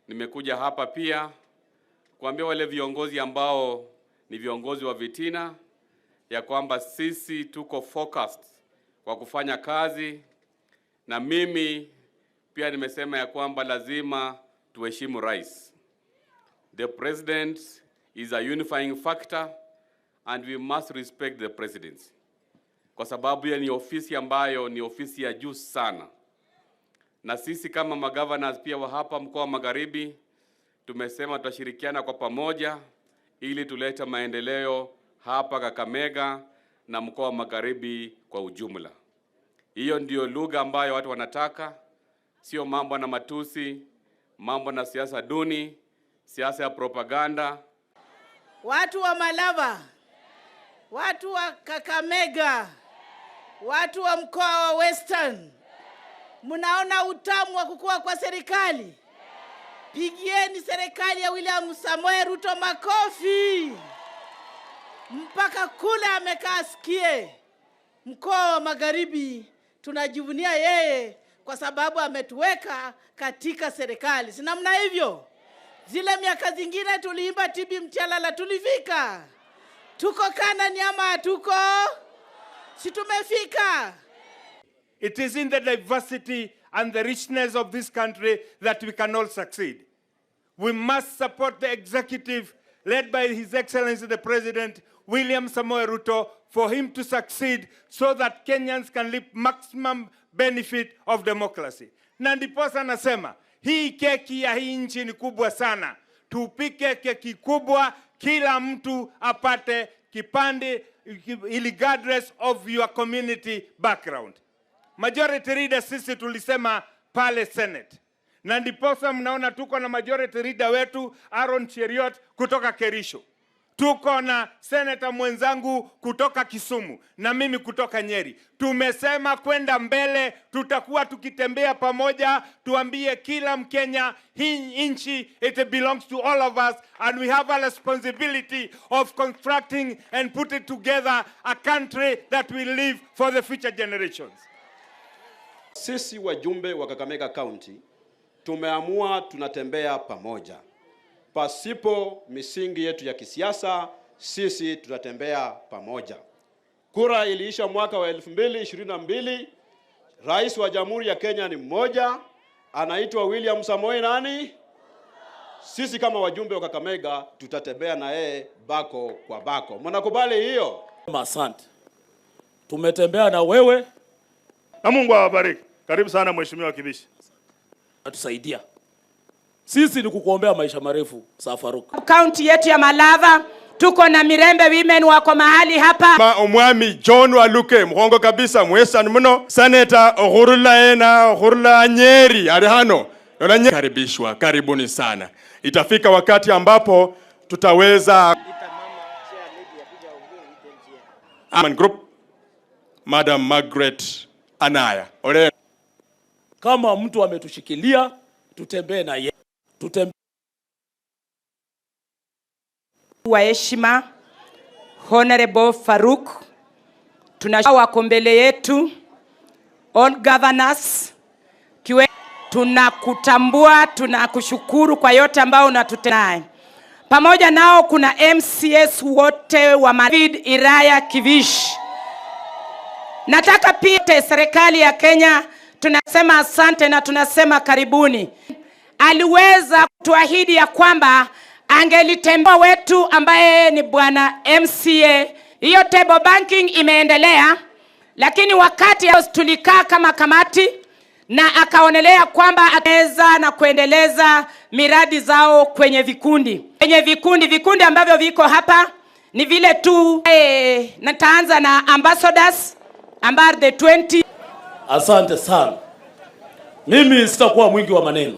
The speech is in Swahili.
Nimekuja hapa pia kuambia wale viongozi ambao ni viongozi wa fitina ya kwamba sisi tuko focused kwa kufanya kazi, na mimi pia nimesema ya kwamba lazima tuheshimu rais. The president is a unifying factor and we must respect the presidency, kwa sababu hiyo ni ofisi ambayo ni ofisi ya juu sana, na sisi kama magovernors pia wa hapa mkoa wa Magharibi tumesema tutashirikiana kwa pamoja ili tulete maendeleo hapa Kakamega na mkoa wa Magharibi kwa ujumla. Hiyo ndiyo lugha ambayo watu wanataka, sio mambo na matusi, mambo na siasa duni, siasa ya propaganda. Watu wa Malava, watu wa Kakamega, watu wa mkoa wa Western, mnaona utamu wa kukua kwa serikali? Pigieni serikali ya William Samoei Ruto makofi mpaka kule amekaa asikie. Mkoa wa Magharibi tunajivunia yeye kwa sababu ametuweka katika serikali, si namna hivyo? Zile miaka zingine tuliimba tibi mchalala, tulifika. Tuko Kanani ama hatuko? Si tumefika? It is in the diversity and the richness of this country that we can all succeed. We must support the executive led by His Excellency the President William Samoei Ruto for him to succeed so that Kenyans can reap maximum benefit of democracy. Na ndiposa nasema hii keki ya hii nchi ni kubwa sana. Tupike keki kubwa, kila mtu apate kipande regardless of your community background. Majority leader sisi tulisema pale Senate, na ndiposa mnaona tuko na majority leader wetu Aaron Cheruiyot kutoka Kericho, tuko na senator mwenzangu kutoka Kisumu na mimi kutoka Nyeri. Tumesema kwenda mbele, tutakuwa tukitembea pamoja, tuambie kila Mkenya hii nchi, it belongs to all of us and we have a responsibility of constructing and putting together a country that will live for the future generations. Sisi wajumbe wa Kakamega County tumeamua tunatembea pamoja. Pasipo misingi yetu ya kisiasa, sisi tutatembea pamoja. Kura iliisha mwaka wa 2022. Rais wa Jamhuri ya Kenya ni mmoja, anaitwa William Samoei nani? Sisi kama wajumbe wa Kakamega tutatembea na yeye bako kwa bako. Mnakubali hiyo? Asante, tumetembea na wewe na Mungu awabariki. Karibu sana Mheshimiwa Kibishi. Atusaidia sisi ni kukuombea maisha marefu, Sir Faruk. Kaunti yetu ya Malava tuko na Mirembe Women wako mahali hapa. Omwami John Waluke mukhongo kabisa mwesani muno, senator okhurula ena okhurula Nyeri ali hano. Karibishwa, karibuni sana. Itafika wakati ambapo tutaweza Aman Group, Madam Margaret Anaya. Ole. Kama mtu ametushikilia tutembee na yeye. Tutembee wa heshima Honorable Faruk, tuna wako mbele yetu, all governors kiwe, tunakutambua, tunakushukuru kwa yote ambayo unatutendea. Pamoja nao kuna MCAs wote wa David Iraya Kivish. Nataka pia serikali ya Kenya tunasema asante na tunasema karibuni. Aliweza kutuahidi ya kwamba angelitembea wetu ambaye ni bwana MCA. Hiyo table banking imeendelea, lakini wakati tulikaa kama kamati na akaonelea kwamba ataweza na kuendeleza miradi zao kwenye vikundi, kwenye vikundi vikundi ambavyo viko hapa ni vile tu nitaanza na ambassadors ambao the 20. Asante sana. Mimi sitakuwa mwingi wa maneno.